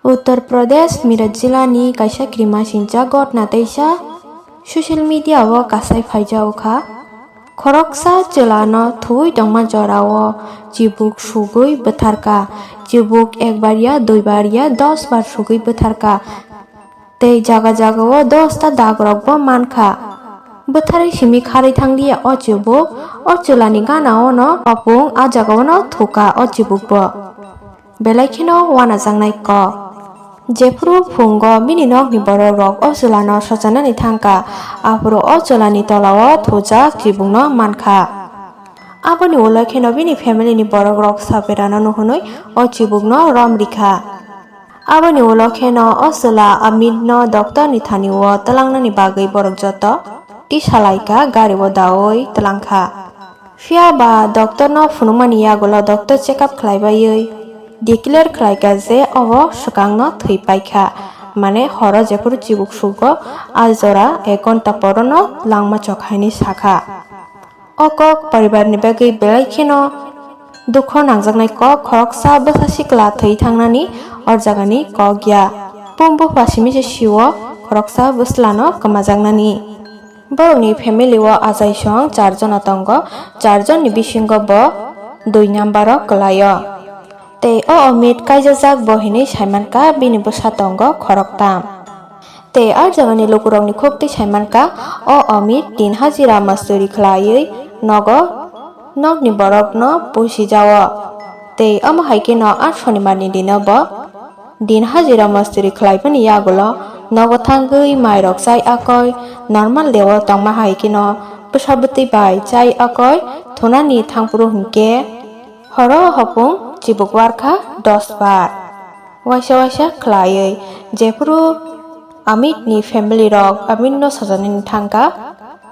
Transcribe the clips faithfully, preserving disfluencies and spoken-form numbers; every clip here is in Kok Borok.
Uttar Pradesh Meerut jilani kaisa krimasingcha gotna teisa social media o kasai phaijago kha. Khoroksa chwlano thuwi tongma jorao chibuk sugwi bwtharkha. Chibuk ekbar ya duibar ya dos bar sugwi bwtharkha. Tei jaga jagao dos ta dagrokbo mankha. Bwtharwi simi kharwi thanglia o chibuk, o chwlani ganaono hopung a jagaono thukha o chibukbo. Belai kheno uanajaknai kok. Jephuru phungo bini nokni borokrok o chwlano sochanani thangkha, aphuru o chwlani tolao thujak chibukno mankha. Aboni ulo kheno bini family ni borokrok Saberano nuhunwi o chibukno rom rikha. Aboni ulo kheno o chwla Amitno doctorni thanio twlangnani bagwi borok joto tisalaikha, gario daui twlangkha. Phiya ba doctorno phunukmani yagulo doctor check up khlaibai declare khlaikha je obo swkangno thwi paikha, mane horo jephuru chibuk sugo a jora ek ghonta porono langma chok hinwi sakha. O kok poribarni bagwi belai kheno dukho nangjaknai kok, khoroksa bwsa sikla thwi thangnani o jagani kok ya. Pum bupha simi se sio khoroksa bwslano kwmajaknani. Borokni family o achaisong char jona tongo, char jonni bisingo bo dui number o kwlaio. Tei o Amit kaijajak bo hinwi saimankha bini bwsa tongo khoroktam. Tei a jagani lukurokni khuktwi saimankha o Amit din hajira masturi khlaiwi nogo nokni borokno pusijao. Tei omo hai kheno a sonimarni dino bo din hajira masturi khlaimani yagulo nogo thangwi mairok chai akoi, normal deo tongma hai kheno bwsa bwtwi bai chai akoi thunani thangphuru hinkhe horo hopung chibuk warkha dos bar. Waisa waisa khlaiwi jephuru Amitni family rok Amitno sojanani thangkha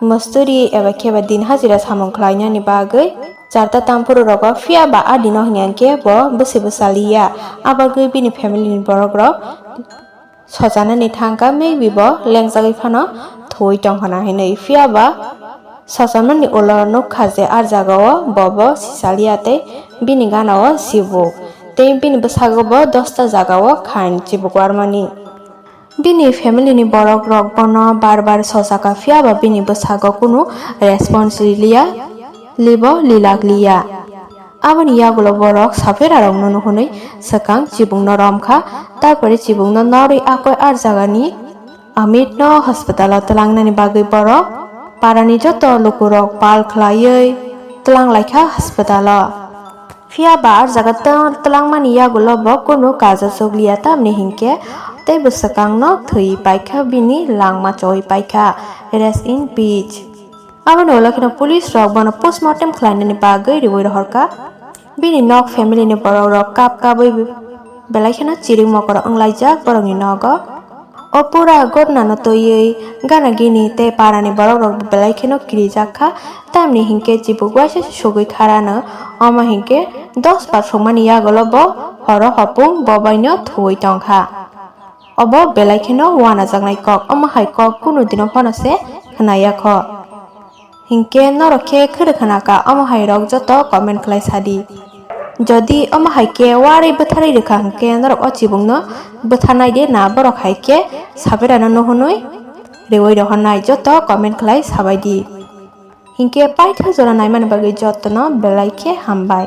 masturi eba kheba din hajira samung khlainani bagwi. Charta tamphuru rogo phiya ba a dino hwnkhe bo bwswi bwsa liya, a bagwi bini family ni borok rok sojanani thangkha, maybe bo lengjagwi phano thwi tongkhana hinwi. Phiya ba sochomani ulo nukha je a jagao bobo sisaliya tei bini ganao sibuk tei bini bwsago bo dosta jagao khain chibuk warmani. Bini family ni borok rok bono bar bar sochakha, phiya ba bini bwsago kunu response riliya, libo lilak liya. Aboni yagulo borok Saphira rokno nuhunwi swkang chibukno romkha, tarpore chibukno norwi akoi a jagani Amitno hospital o twlangnani bagwi borok parani joto lukurok pal khlaiwi twlang laikha hospital o. Phiya ba a jaga tw-, twlangmani yagulo bo kunu kajo chukliya, tamni hinkhe tei bwswkangno thwi paikha, bini langma choi paikha, rest in peace. Aboni ulo kheno police rok bono postmortem khlainani bagwi riwi rohorkha. Bini nok family ni borok rok kap kabwi belai kheno chirik mokoro wnglaijak borokni nogo. O pura ghotnano twiwi gana gini tei parani borok rok belai kheno kirijak kha, tamni hinkhe chibuk waisa se sugwi kharano, omo hinkhe dos bar sukmani yagulo bo horo hopung bobaino thuwi tongkha. Obo belai kheno uanajaknai kok, omo hai kok kunu dino phano se khnaya kho. Hinkhe norok khe khwrwkha na ka omo hai rok joto comment khlai sadi. Jodi omo hai khe warwi bwtharwi rwkha hinkhe norok o chibukno bwtharnai de na borok hai khe Saphirano nuhunwi riwi rohornai joto comment khlai sabaidi. Hinkhe paitha jora naimani bagwi jotono belai khe hambai.